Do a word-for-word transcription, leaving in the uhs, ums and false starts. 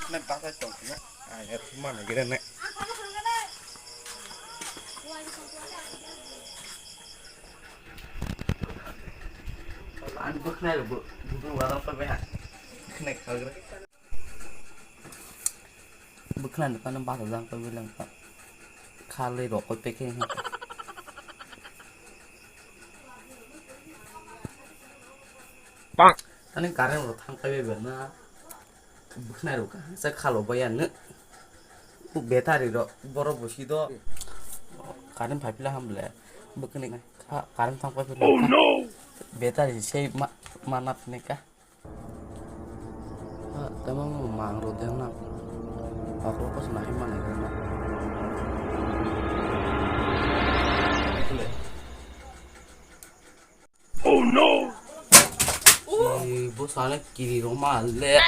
Nang bata tong na. Ai, er mana gere ne. Ani bwkhnai rok bo, bo wara pa beha. Bwkhnai khagra. Bwkhnai ni pano bata jang pa bilang pa. Khalai rok pa pekhe. Ani current rok thang pa be na. Bwkhnai rok kaham se khalo baya no. Battery rok borok bo si do. Current phai phila ham le. Bwkhnai kha current thang phai phila. Oh no! Battery se ma, ma na phne ka. Ha, tamo mang ro de na. Ako ko sna hi ma na na. Oh no! Bo sana kiri roma le.